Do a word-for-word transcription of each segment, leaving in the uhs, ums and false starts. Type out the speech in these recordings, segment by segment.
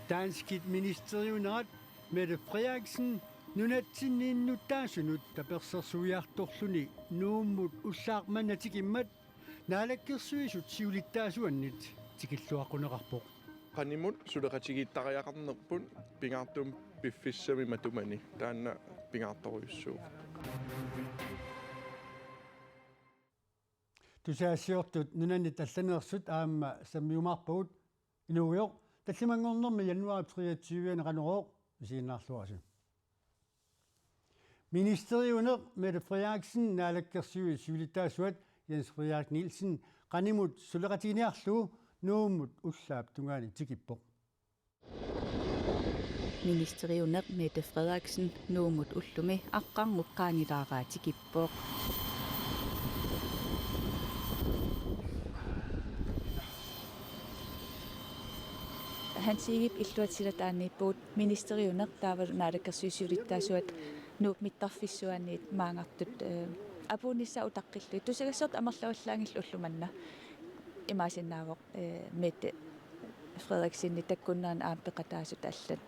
Danskit ministeriunerat Mette Frederiksen nunatsinni innuttaasunut tapersersuiartorluni Nuummut ullaaq manna tikimmat Naalakkersuisut siulittaasuannit tikilluaqquneqarpoq. Qanimut suleqatigiittariaqarnerput pingaartumik piffissami matumani taanna pingaartorujussuuvoq. Tusagassiortut nunanit allaneersut aamma sammiumaarpagut. Inuugujoq, tallimanngornermi januaarip treogtyve-ani Qanorooq, isiginnaarluarisi. Ministeriuneq Mette Frederiksen Naalakkersuisut siulittaasuat Jens Frederik Nielsen qanimut suleqatiginiarlugu Nuummut ullaap tungaani tikippoq. Ministeriuneq Mette Frederiksen Nuummut ullumi aqqarngup qaangilaaraa tikippoq. Hans Egedep illuatungaani taanna ippugut, ministeriuneq taavalu Naalakkersuisut siulittaasuat Nuup mittarfissuaniit maangartut, eh, apuunnissaa utaqqillugit. Tusagassiortut amerlavallaanngillat ulloq manna. Imaassinnaavoq, eh, Mette Frederiksenip takkunnerani aamma peqataasut allat.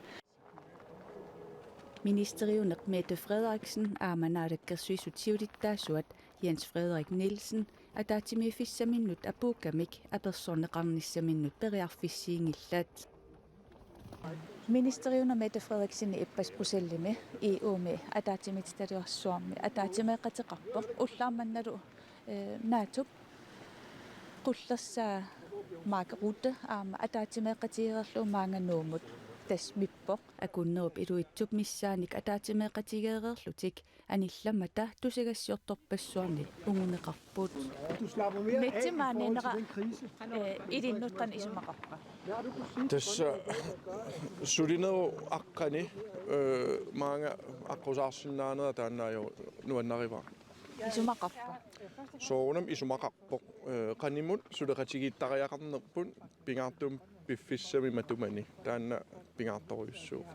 Ministeriuneq Mette Frederiksen aamma Naalakkersuisut siulittaasuat Jens Frederik Nielsen ataatsimiiffissaminnut apuukkamik apersorneqarnissaminnut periarfissiinngillat. Ministeriuneq Mette Frederiksen ippassaq Bruxellesimi E U-mi ataatsimiititaliorsuarmi ataatsimeeqateqarpoq, ullaaq mannalu, eh, NATO-p qullersaa Mark Rutte aamma ataatsimeeqatigeereerlugu maanga Nuummut tassa mippoq. Akunnerup Iluitsup missaannik ataatsimeeqatigeereerlutik anillammata tusagassiortorpassuarni unguneqarput. Mette maaniinnera, eh, ilinnut qanoq isumaqarpa? Tassa sulinerup aqqani, eh, maanga aqqusaarsinnaanera taanna ajorpara, nuannarivara. Isumaqarpa? Soorunami isumaqarpoq, eh, qanimut suleqatigiittariaqarnerput pingaartumik piffissami matumani taanna pingaartorujussuuvoq.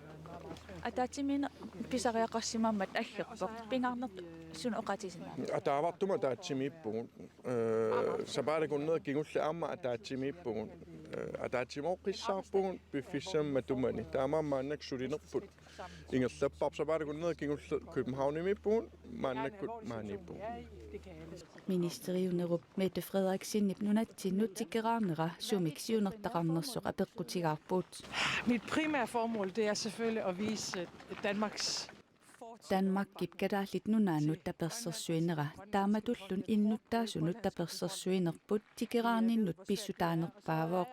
Ataatsimiinneq pisariaqarsimammat aggerpoq. Pingaarnertut suna oqaatigisinnaava? Ataavartumik ataatsimiippugut. Eh, sapaatip akunneri kingulliit aamma ataatsimiippugut. Eh, ataatsimooqqissaarpugut piffissami matumani. Taamaammat maannakkut sulinerput ingerlapparput, sapaatip akunneri kingulliit Københavnimiippugut, maannakkut maaniippugut. Ministeriunerup Mette Frederiksenip nunatsinnut tikeraarnera sumik siunertaqarnersoq apeqqutigaarput. Mit primære formål, det er selvfølgelig at vise, øh, Danmarks fortsatte Danmarkip Kalaallit Nunaannut tapersersuinera taamatullu innuttaasunut tapersersuinerput tikeraarninnut pissutaanerpaavoq.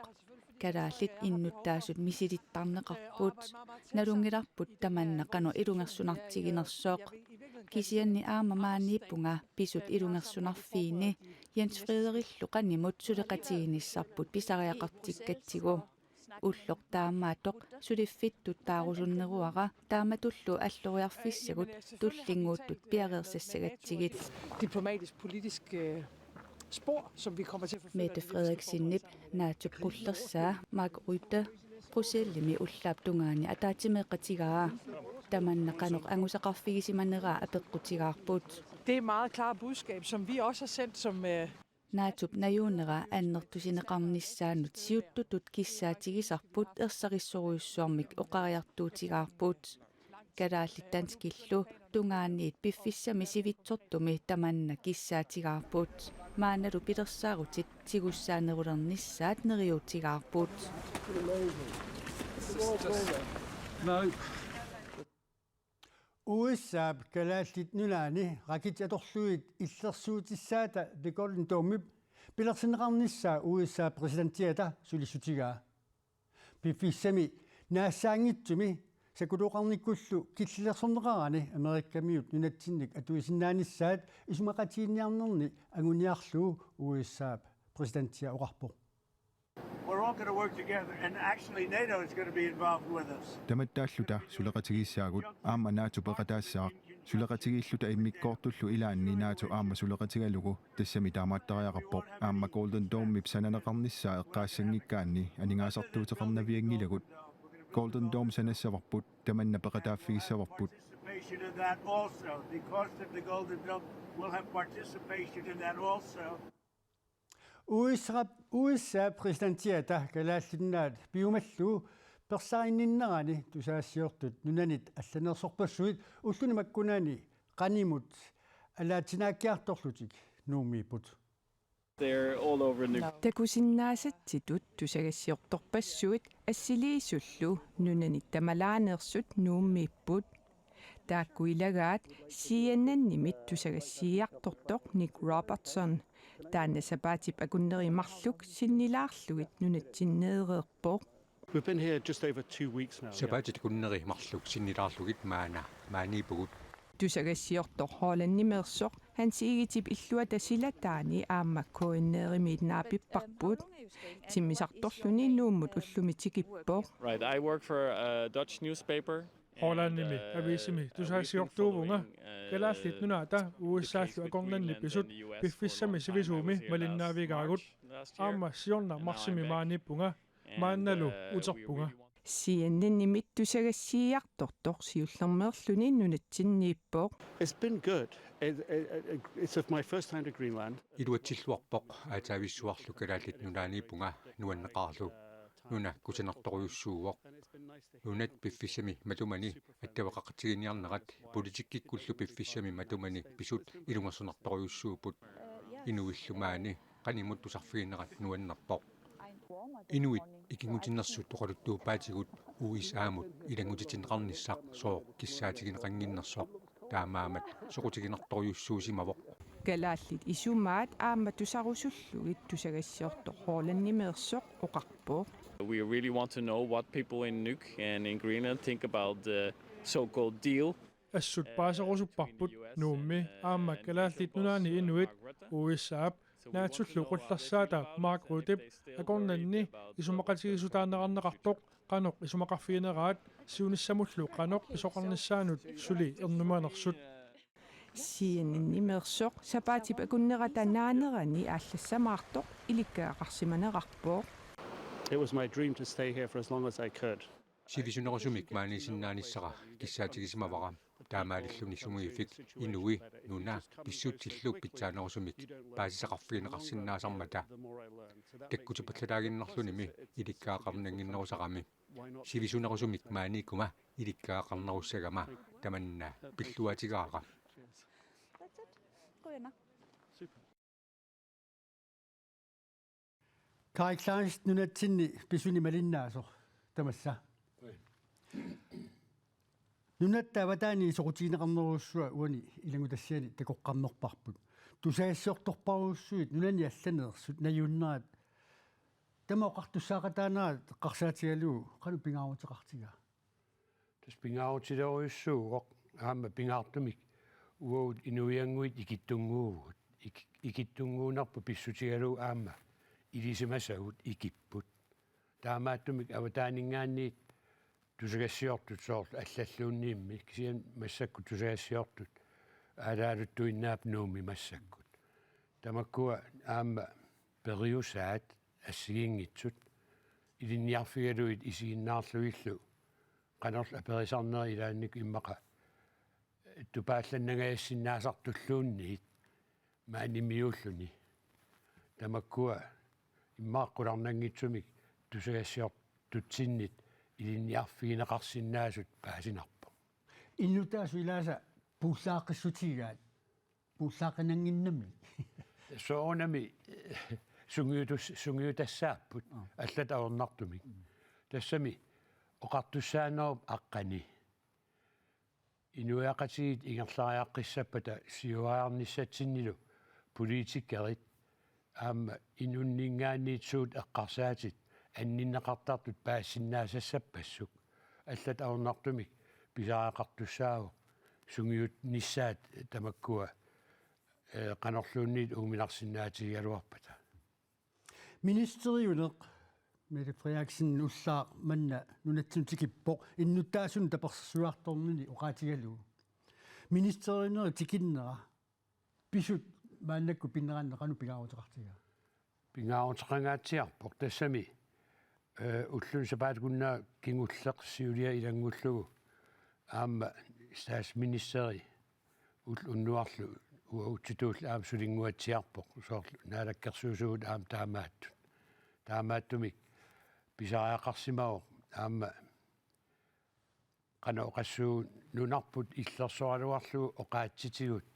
Kalaallit innuttaasut misilittarneqarput, nalunngilarput tamanna qanoq ilungersunartiginersoq. Kisianni aamma maaniippunga pisut ilungersunarfiini Jens Frederikillu qanimut suleqatiginissarput pisariaqartikkatsigu. Ulloq taamaattoq suliffittut taarusunneruara taamatullu alloriarfissagut tullinnguuttut piareersassagatsigit. Diplomatisk, politisk, øh, spor, som vi kommer til at forfølge. Mette Frederiksenip NATO-p qullersaa Mark Rutte Bruxellesimi ullaap tungaani ataatsimeeqatigaa. Tamanna qanoq angusaqarfigisimaneraa apeqqutigaarput. Det er meget klare budskab, som vi også har sendt som, øh, NATO-p najuunera annertusineqarnissaanut siuttutut kissaatigisarput ersarissorujussuarmik oqariartuutigaarput. Kalaallit danskillu tungaaniit piffissami sivitsortumi tamanna kissaatigaarput. Maannalu pilersaarutit tigussaanerulernissaat neriuutigaarput. U S A-p Kalaallit Nunaanni raketit atorlugit illersuutissaata The Golden Dome-ip pilersinneqarnissaa U S A-p præsidentiata sulissutigaa. Piffissami naassaanngitsumi sakkutooqarnikkullu killilersorneqarani Amerikamiut nunatsinnik atuisinnaanissaat isumaqatigiinniarnerni anguniarlugu U S A-p præsidentia oqarpoq. We're all gonna work together, and actually NATO is gonna be involved with us. Tamattaalluta suleqatigissaagut aamma NATO peqataassaaq. Suleqatigiilluta immikkoortullu ilaanni NATO aamma suleqatigalugu, tassami taamaattariaqarpoq. Aamma Golden Dome-ip sananeqarnissaa eqqaassanngikkaanni aningaasartuuteqarnavianngilagut. Golden Dome sanassavarput, tamanna peqataaffigissavarput. Participation in that also. The cost of the Golden Dome, we'll have participation in that also. U S A, U S A-p præsidentiata Kalaallit Nunaat piumallugu Persarinninnerani tusagassiortut nunanit allanersorpassuit ulluni makkunani qanimut alaatsinaakkiartorlutik Nuummiipput. They're all over Nuuk. Takusinnaasatsitut tusagassiortorpassuit assiliisullu nunanit tamalaaneersut Nuummiipput. Taakku ilagaat C N N-imit tusagassiiartortoq Nick Robertson. Taanna sapaatip akunneri marluk sinnilaarlugit nunatsinneereerpoq. We've been here just over two weeks now. Yeah. Sapaatip akunneri marluk sinnilaarlugit maanna maaniippugut. Tusagassiortoq Hollandimeersoq Hans Egedep illuata silataani aamma K N R-imiit naapipparput. Timmisartorluni Nuummut ullumi tikippoq. Right, I work for a Dutch newspaper. Hollandimi aviisimi tusagassiortuuvunga. Kalaallit Nunaata U S A-llu akornanni pisut piffissami sivisuumi malinnaavigaagut. Aamma siorna marsimi maaniippunga. Maannalu uterpunga. C N N-imit tusagassiiartortoq siullermeerluni nunatsinniippoq. It's been good. It, it, it, it's my first time to Greenland. Iluatsilluarpoq, aataavissuarlu Kalaallit Nunaanniippunga nuanneqaarlu. Nuna kusanartorujussuuvoq. Nunat piffissami matumani attaveqaqatiginiarnerat politikkikkullu piffissami matumani pisut ilungersunartorujussuupput. Inuillu maani qanimut tusarfiginerat nuannerpoq. Inuit ikinngutinnersut oqaluttuuppaatigut U S A-mut ilanngutitinneqarnissaq sooq kissaatigineqannginnersoq, taamaammat soqutiginartorujussuusimavoq. Kalaallit isumaat aamma tusarusullugit tusagassiortoq Hollandimeersoq oqarpoq. We really want to know what people in Nuuk and in Greenland think about the so-called deal. Assut paaserusupparput Nuummi aamma Kalaallit Nunaanni inuit U S A-p naatsullu qullersaata Mark Ruttep akornanni isumaqatigiissutaaneqartoq qanoq isumaqarfigineraat siunissamullu qanoq pisoqarnissaanut suli ernumanersut. C N N-imeersoq sapaatip akunnerata naanerani aallassamaartoq ilikkagaqarsimanerarpoq. It was my dream to stay here for as long as I could. Sivisunerusumik maaniissinnaanissara kissaatigisimavara. Taamaalilluni sumiiffik inui nuna pissutsillu pitsaanerusumik paasisaqarfigineqarsinnaasarmata. Takkutipallalaaginnarlunimi ilikkagaqarnannginnerusarami. Sivisunerusumik maaniikkuma ilikkagaqarnerussagama tamanna pilluaatigaara. Kai Kleist nunatsinni pisuni malinnaasoq tamassa. Nunatta avataani soqutigineqarnerujussuaq uani ilanngutassiani takoqqammerparput. Tusagassiortorparujussuit nunani allaneersut najunnerat tama oqartussaaqataanerat eqqarsaatigalugu qanoq pingaaruteqartigaa? Tassa pingaarutilerujussuuvoq aamma pingaartumik uagut inuiannguit ikittunnguuvugut. Ik-, ikittunnguunerput pissutigalugu aamma ilisimasagut ikipput. Taamaattumik avataaninngaanniit tusagassiortut soorlu allalluunniimmi kisianni massakkut tusagassiortut aalaaluttuinnaapput Nuummi massakkut. Tamakkua aamma periusaat assigiinngitsut ilinniarfigalugit isiginnaarlugillu qanorlu aperisarneri ilaannikkut immaqa tupaallannangajassinnaasartulluunniit maanimiuulluni. Tamakkua immaqa qularnanngitsumik tusagassiortutsinnit ilinniarfigineqarsinnaasut paasinarpoq. Innuttaasut ilaasa puullaaqqissutigaat puullaaqqinannginnami. Soorunami eh, sungiutus-, sungiutassaapput. Aa. Allat ajornartumik. Tassami oqartussaanerup aqqani inuiaqatigiit ingerlariaqqissappata siuariarnissatsinnilu politikerit aamma inunninngaanniit suut eqqarsaatit anninneqartartut paasisinnaasassappassuit. Allat ajornartumik pisariaqartussaavoq sungiunnissaat tamakkua eh, qanorluunniit uuminarsinnaatigigaluarpata. Ministeriuneq Mette Frederiksen ullaaq manna nunatsinnut tikippoq innuttaasunut tapersersuiartornini oqaatigalugu. Ministeriunerup tikinnera pisut maannakkut pineranni qanoq pingaaruteqartigaa? Pingaaruteqangaatsiarpoq tassami eh, ulluni sapaatip akunnera kingulleq siulia ilanngullugu aamma statsministeri ulloq unnuarlu uagutsitulli aamma sulinnguatsiarpoq soorlu naalakkersuisugut aamma taamaattut. Taamaattumik pisariaqarsimavoq aamma qanoq oqassuunga nunarput illersoraluarlugu oqaatsitigut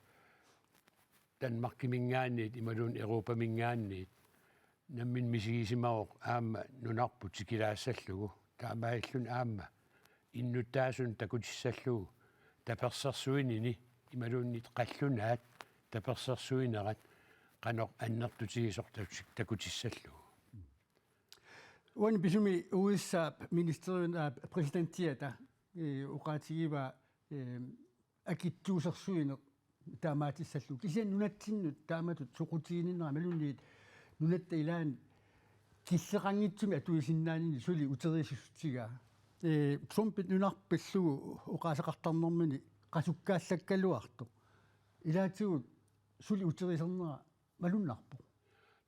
Danmarkiminngaanniit imaluunniit Europaminngaanniit nammineq misigisimavoq aamma nunarput tikilaassallugu. Taamaalilluni aamma innuttaasunut takutissallugu tapersersuinini imaluunniit qallunaat tapersersuinerat qanoq annertutigisoq takuti-, takutissallugu. Uani pisumi U S A-p ministeriuna, aa, præsidentiata, ee, oqaatigivaa, ee, akitsuusersuineq taamaatissallugu. Kisianni nunatsinnut taamatut soqutiginninnera imaluunniit nunatta ilaanni killeqanngitsumik atuisinnaanini suli uteriisussutigaa. Ee, Trumpip nunarput pillugu oqaaseqartarnermini qasukkallakkaluartoq. Ilaatigut suli uteriisarnera malunnarpoq.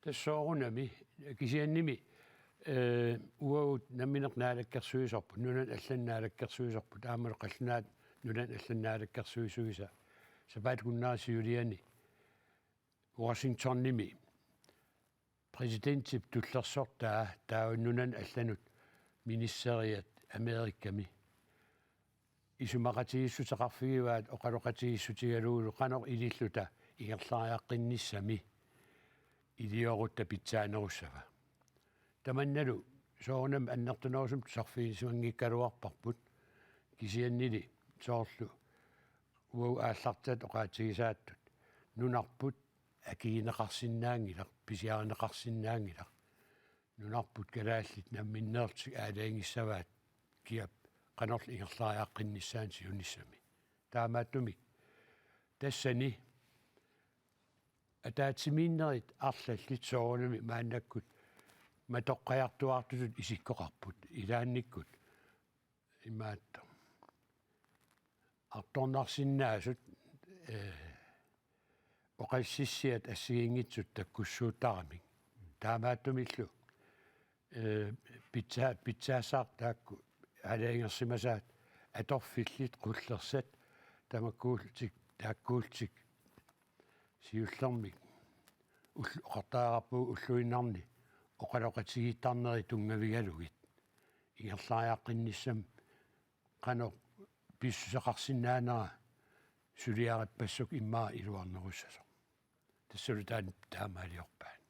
Tassa soorunami, kisiannimi, ee, uagut nammineq naalakkersuisorput, nunanut allanut naalakkersuisorput, aammalu qallunaat nunanut allanut naalakkersuisuisa, sapaatip akunnera siuliani Washingtonimi præsidentip tullersortaa taava nunanut allanut ministeriat Amerikami isumaqatigiissuteqarfigivaat oqaloqatigiissutigalugulu qanoq ililluta ingerlariaqqinnissami iliorutta pitsaanerussava. Tamannalu soorunami annertunerusumik tusarfigisimanngigaluarparput, kisiannili soorlu uagut aallartitata oqaatigisaattut nunarput akigineqarsinnaanngilaq, pisiarineqarsinnaanngilaq. Nunarput kalaallit namminneerlutik aalajangissavaat kiap qanorlu ingerlariaqqinnissaanut siunissami. Taamaattumik tassani ataatsimiinnerit arlallit soorunami maannakkut matoqqajartuaartutut isikkoqarput, ilaannikkut imaattoq artornarsinnaasut, ee, oqassissiat assigiinngitsut takkussuuttaramik. Taamaattumillu, ee, pitsa-, pitsaassaaq taakku aalajangersimasaat atorfillit, qullersat, tamakkuullutik, taakkuullutik siullermik ull-, oqartariaqarpugut ulluinnarni oqaloqatigiittarneri tunngavigalugit ingerlariaqqinnissamut qanoq pissuseqarsinnaanera suliarippassuit immaqa iluarnerussasoq. Tassalu taanna taamaaliorpaat.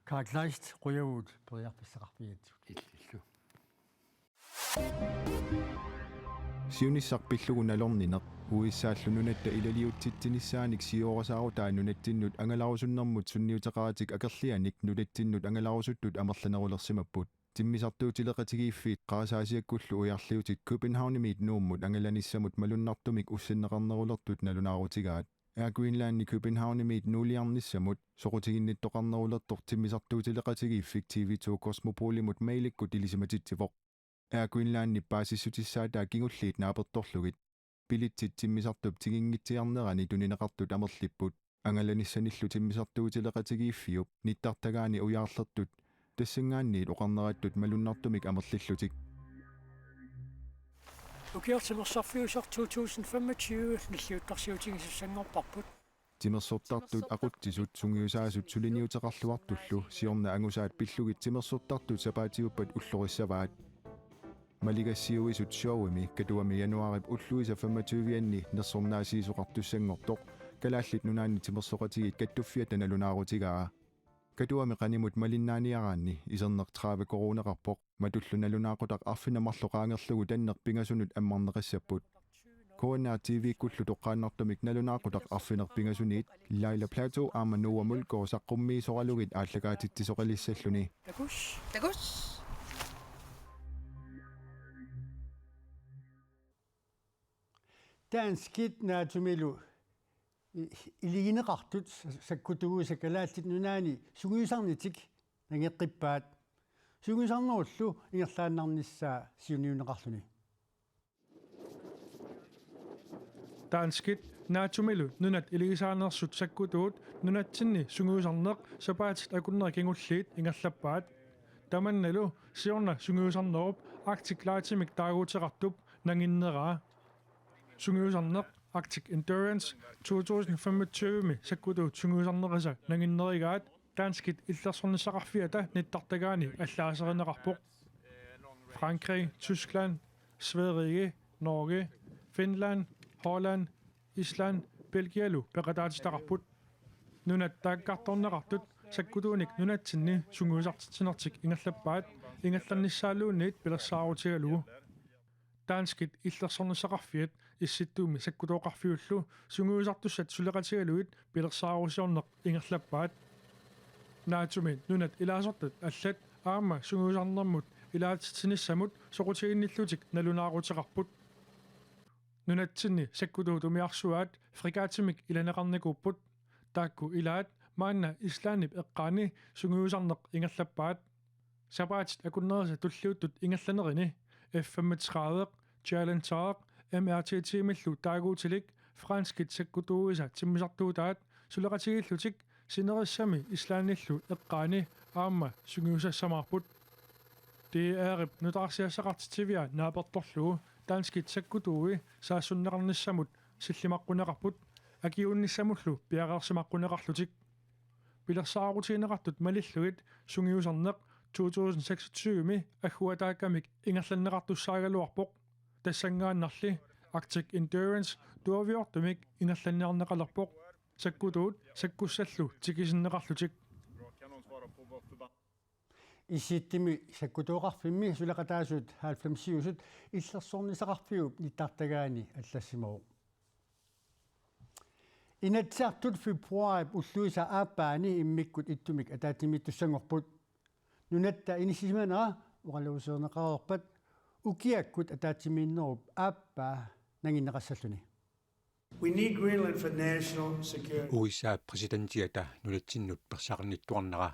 Karl Kleist, qujavugut periarfissaqarfigigatsigut. Illillu. Siunissaq pillugu nalornineq, U S A-llu nunatta ilaliutsitsinissaanik sioorasaarutaat nunatsinnut angalarusunnermut sunniuteqaratik akerlianik nunatsinnut angalarusuttut amerlanerulersimapput. Timmisartuutileqatigiiffiit qarasaasiakkullu ujarliutit Københavnimiit Nuummut angalanissamut malunnartumik ussinneqarnerulertut nalunaarutigaat. Air Greenlandi Københavnimiit nuuliarnissamut soqutiginnittoqarnerulertoq timmisartuutileqatigiiffik T V to Cosmopolimut mailikkut ilisimatitsivoq. Air Greenlandip paasissutissaataa kingulliit naapertorlugit. Billetsit timmisartup tiginngitsiarnerani tunineqartut amerlipput. Angalanissanillu timmisartuutileqatigiiffiup nittartagaani ujaarlertut tassanngaanniit oqarnerattut malunnartumik amerlillutik. Ukioq timersorfiusoq to tusind femogtyve nalliuttorsiutigisussanngorparput. Timersortartut aqutsisut sungiusaasut suliniuteqarluartullu siorna angusaat pillugit timersortartut sapaatiuppat ullorissavaat. Maligassiuisut showimi Katuami januaarip ulluisa femogtyve-anni nersornaasiisoqartussanngortoq Kalaallit Nunaanni Timersoqatigiit Kattuffiata nalunaarutigaa. Katuami qanimut malinnaaniaraanni iserneq tredive koruuneqarpoq. Matullu nalunaaqutaq arfineq-marluk qaangerlugu tanneq pingasunut ammarneqassapput. K N R T V-kkullu toqqaannartumik nalunaaqutaq arfineq-pingasuniit Laila Platou aamma Noah Mulgaard saqqummiisoralugit aallakaatitsisoqalissalluni. Takuss. Takuss. Danskit naatsumilu i-, iligineqartut sakkutuusa Kalaallit Nunaanni sungiusarnitik nangeqqippaat. Sungiusarnerullu ingerlaannarnissaa siunniunneqarluni. Danskit naatsumilu nunat iligisaaneersut sakkutuut nunatsinni sungiusarneq sapaatip akunneri kingulliit ingerlappaat. Tamannalu siorna sungiusarnerup Arctic Lightimik taaguuteqartup nanginneraa. Sungiusarneq Arctic Endurance to tusind femogtyve-mi sakkutuut sungiusarnerisa nanginnerigaat danskit illersornissaqarfiata nittartagaani allaaserineqarpoq. Frankrig, Tyskland, Sverige, Norge, Finland, Holland, Island, Belgialu peqataatitaqarput. Nunat taakkartorneqartut sakkutuunik nunatsinni sungiusartitsinertik ingerlappaat ingerlannissaaluunniit pilersaarutigalugu. Danskit illersornissaqarfiat Issittumi sakkutooqarfiullu sungiusartussat suleqatigalugit pilersaarusiorneq ingerlappaat. NATO-mi nunat ilaasortat allat aamma sungiusarnermut ilaatitsinissamut soqutiginnillutik nalunaaruteqarput. Nunatsinni sakkutuut umiarsuaat fregatimik ilaneqarnikuupput. Taakku ilaat maanna Islandip eqqaani sungiusarneq ingerlappaat. Sapaatit akunnerisa tulliuttut ingerlanerini F femogtredive, Challenger, M R T T-millu taaguutilik franskit sakkutuuisa timmisartuutaat suleqatigiillutik sinerissami Islandillu eqqaani aamma sungiusassamaarput. D R-ip nutaarsiassaqartitsivia naapertorlugu danskit sakkutuui saassunneqarnissamut sillimaqquneqarput akiuunnissamullu piareersimaqquneqarlutik. Pilersaarutigineqartut malillugit sungiusarneq to tusind seksogtyve-mi agguataakkamik ingerlanneqartussaagaluarpoq. Tassanngaannarli Arctic Endurance tuaviortumik ingerlanniarneqalerpoq. Sakkutuut sakkussallu tikisinneqarlutik. Issittumi sakkutooqarfimmi suleqataasut halvfemsiusut illersornissaqarfiup nittartagaani allassimavoq. Inatsisartut februaarip ulluisa aappaani immikkut ittumik ataatsimiittussanngorput. Nunatta inissisimanera oqaluuserineqareerpat ukiakkut ataatsimiinnerup aappaa nanginneqassalluni. We need Greenland for national security. U S A præsidentiata nunatsinnut perseqarnittuarnera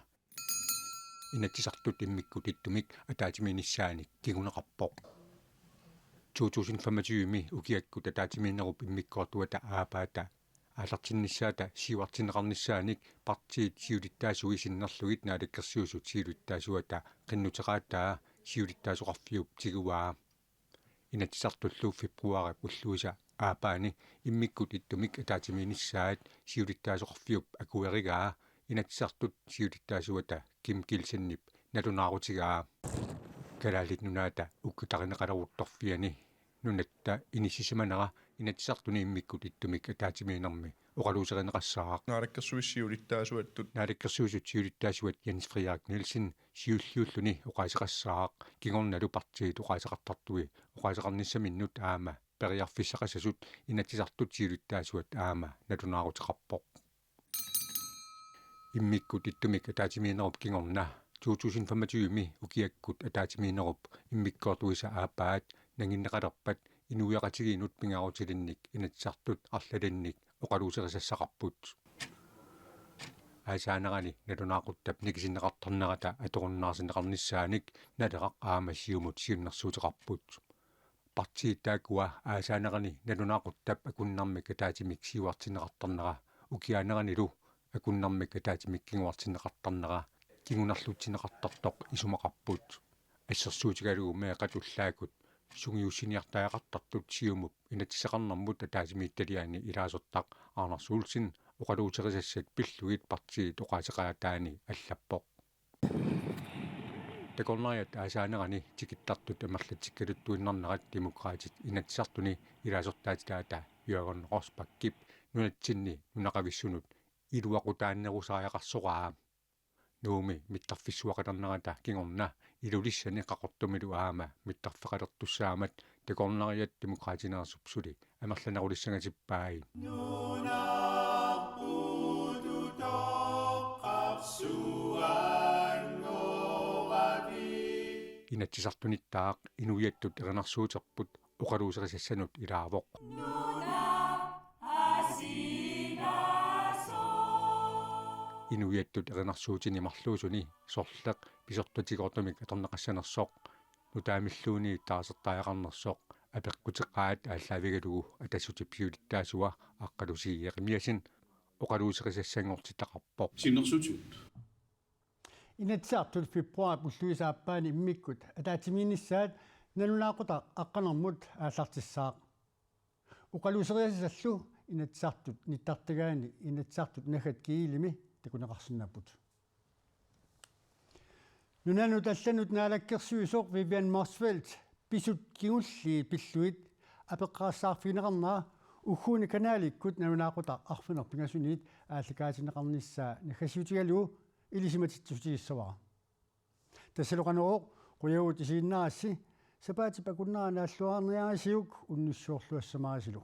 Inatsisartut immikkut ittumik ataatsimiinnissaanik kinguneqarpoq. To tusind femogtyve-mi ukiakkut ataatsimiinnerup immikkoortuata aappaata aallartinnissaata siuartinneqarnissaanik partiit siulittaasui sinnerlugit Naalakkersuisut siulittaasuata qinnuteqaataa siulittaasoqarfiup tiguaa. Inatsisartullu februaarip ulluisa aappaani immikkut ittumik ataatsimiinnissaat siulittaasoqarfiup akuerigaa Inatsisartut siulittaasuata Kim Kielsenip nalunaarutigaa. Kalaallit Nunaata ukkatarineqaleruttorfiani nunatta inissisimanera Inatsisartuni immikkut ittumik ataatsimiinnermi oqaluuserineqassaaq. Naalakkersuisut siulittaasuattut. Naalakkersuisut siulittaasuat Jens Frederik Nielsen siulliulluni oqaaseqassaaq kingornalu partiit oqaaseqartartui oqaaseqarnissaminnut aamma periarfissaqassasut Inatsisartut siulittaasuat aamma nalunaaruteqarpoq. Immikkut ittumik ataatsimiinnerup kingorna to tusind femogtyve-mi ukiakkut ataatsimiinnerup immikkoortuisa aappaat nanginneqalerpat inuiaqatigiinnut pingaarutilinnik Inatsisartut arlalinnik oqaluuserisassaqarput. Aasaanerani nalunaaquttap nikisinneqartarnerata atorunnaarsinneqarnissaanik Naleraq aamma Siumut siunnersuuteqarput. Partiit taakkua aasaanerani nalunaaquttap akunnermik ataatsimik siuartinneqartarnera ukiaaneranilu akunnermik ataatsimik kinguartinneqartarnera kingunerlutsineqartartoq isumaqarput. Assersuutigalugu meeqqat ullaakkut sungiussiniartariaqartartut Siumup inatsisaqarnermut ataatsimiititaliani ilaasortaq Anders Olsen oqaluuserisassat pillugit partiit oqaaseqaataani allappoq. Takornariat aasaanerani tikittartut amerlatsikkaluttuinnarnerat Demokraatit Inatsisartuni ilaasortaatitaata Jørgen Rosbackip nunatsinni nunaqavissunut iluaqutaannerusariaqarsoraa. Nuummi mittarfissuaqalernerata kingorna Ilulissani Qaqortumilu aamma mittarfeqalertussaammat takornariat Demokraatineersup suli amerlanerulissangatippai. Inatsisartunittaaq inuiattut erinarsuuterput oqaluuserisassanut ilaavoq. Inuiattut erinarsuutini marluusuni sorleq pisortatigoortumik atorneqassanersoq nutaamilluunniit taarsertariaqarnersoq apeqquteqaat aallaavigalugu Atassutip siulittaasua Aqqalusi Jeremiassen oqaluuserisassanngortitaqarpoq. Siunnersuutigut. Inatsisartut februaarip ulluisa aappaani immikkut ataatsimiinnissaat nalunaaqutaq aqqanermut aallartissaaq. Oqaluuserisassarlu Inatsisartut nittartagaani Inatsisartut naggat Kielimi takuneqarsinnaapput. Nunanut allanut naalakkersuisoq Vivian Motzfeldt pisut kingulliit pillugit apeqqarissaarfigineqarnera ugguuna kanalikkut nalunaaqutaq arfineq pingasuniit aallakaatinneqarnissaa naggasiutigalugu ilisimatitsissutigissavara. Tassalu Qanorooq, qujavugut isiginnaarassi, sapaatip akunnera naalluarniarisiuk unnussiorluassamaarisilu.